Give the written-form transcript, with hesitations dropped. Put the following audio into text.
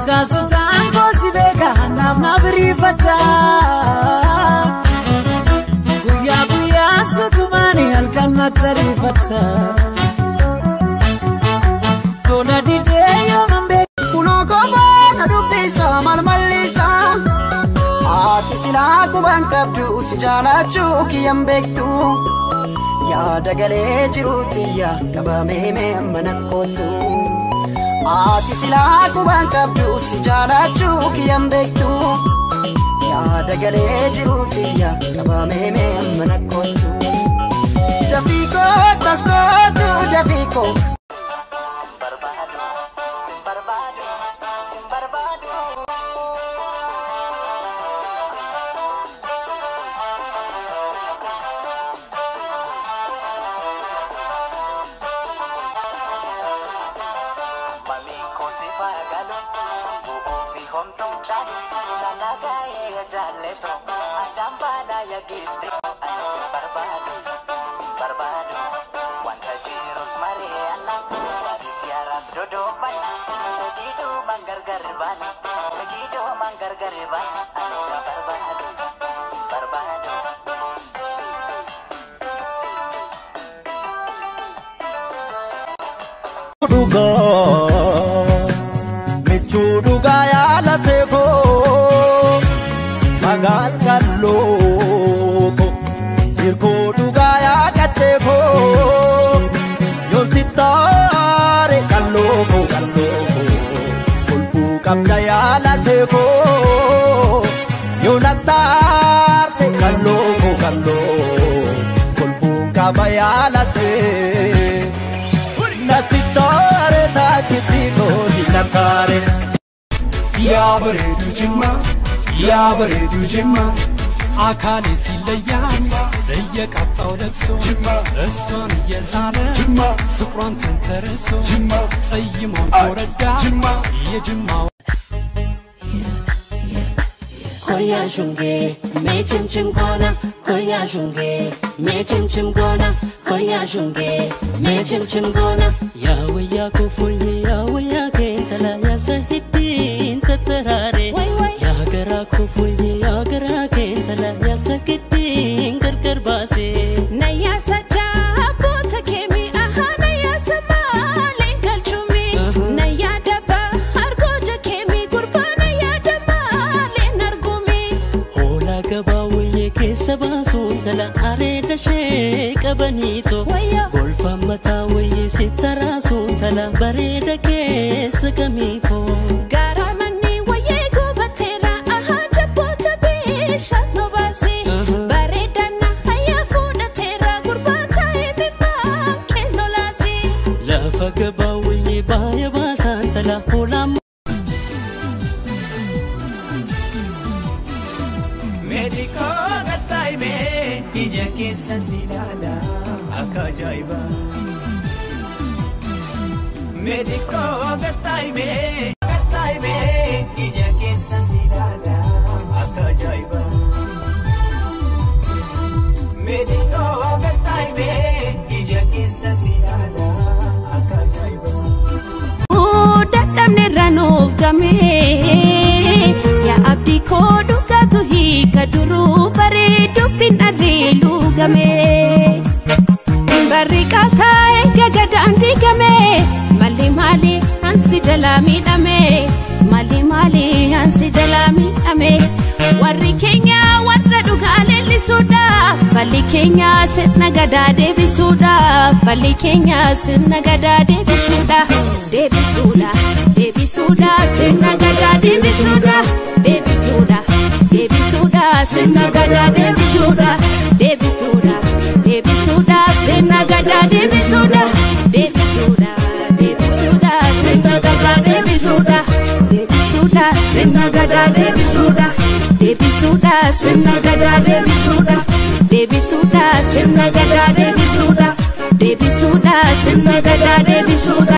Suta sutaan kosi beeka naaf na biriifata. Guyyaa guyyaa sutumaani halkan na tariifata. Tola didee yooman beeka. Kunoo kophaa na dubbisa maal mallisa. Ati silaa qubaan qabdu si jaalachuu kiyyaan beektu. Yaada galee jiruutiyya qabamee mee mana kootu. Ati silaa qubaan qabdu si jaalachuu kiyyaan beektu. Yaada galee jiruutiyya qabamee mee mana kootu. Dafiikoo taskootu dafiikoo. Yaa bareedu jimma አካሌ ሲለያት እየቃጣው ለቅሶ እሷን እየሳለ ፍቅሯን ተንተርሶ ጠይሟን ኮረዳ የጅማው Koya shunge, me chim chim gona. Koya shunge, me chim chim gona. Koya shunge, me chim chim gona. Ya waya kufuye, ya waya kentala, ya sahidin tatarare. Ya gara kufuye, ya gara kentala, ya sahidin gargar base. Naya saja bota kemi, aha naya samale galchumi. Naya daba argoja kemi, gurba naya damale nargumi. Hola gabawiye keessa baasuun tala areeda ishee qabaniito. Golfa mataa wayyee sitti raasuun tala bareeda keessa kamiifoo. Gara manni wayyee gubateera aha jabboota bishaan nu baasi. Bareedana hayyaa fuudhateera gurbaa taa'ee mimmaa kennu laasi. Lafa gabaa wayyee baaya baasaan tala hoolaa. Meedikoo gattaa'imee ija keessa si ilaala akka ajaa'ibaa. Meedikoo gattaa'imee gattaa'imee ija keessa si ilaala akka ajaa'ibaa. Meedikoo gattaa'imee ija keessa si ilaala akka ajaa'ibaa. Dadhabne irra nuuf gamee yaa abdii koo dhugaatu hiika duruu bareedu dubbiin dharree luugamee. Barri qaataa'ee gagadaan diigamee malli maali ansi jalaa miidhamee malli maali ansi jalaa miidhamee. Warri keenya warra dhugaa leellisuudha falli keenya sirna gadaa deebisuudha falli keenya sirna gadaa deebisuudha deebisuudha deebisuudha sirna gadaa deebisuudha deebisuudha deebisuudha sirna gadaa deebisuudha deebisuudha deebisuudha sirna gadaa deebisuudha deebisuudha deebisuudha sirna gadaa deebisuudha deebisuudha sirna gadaa deebisuudha deebisuudha sirna gadaa deebisuudha deebisuudha sirna gadaa deebisuudha deebisuudha sirna gadaa deebisuudha.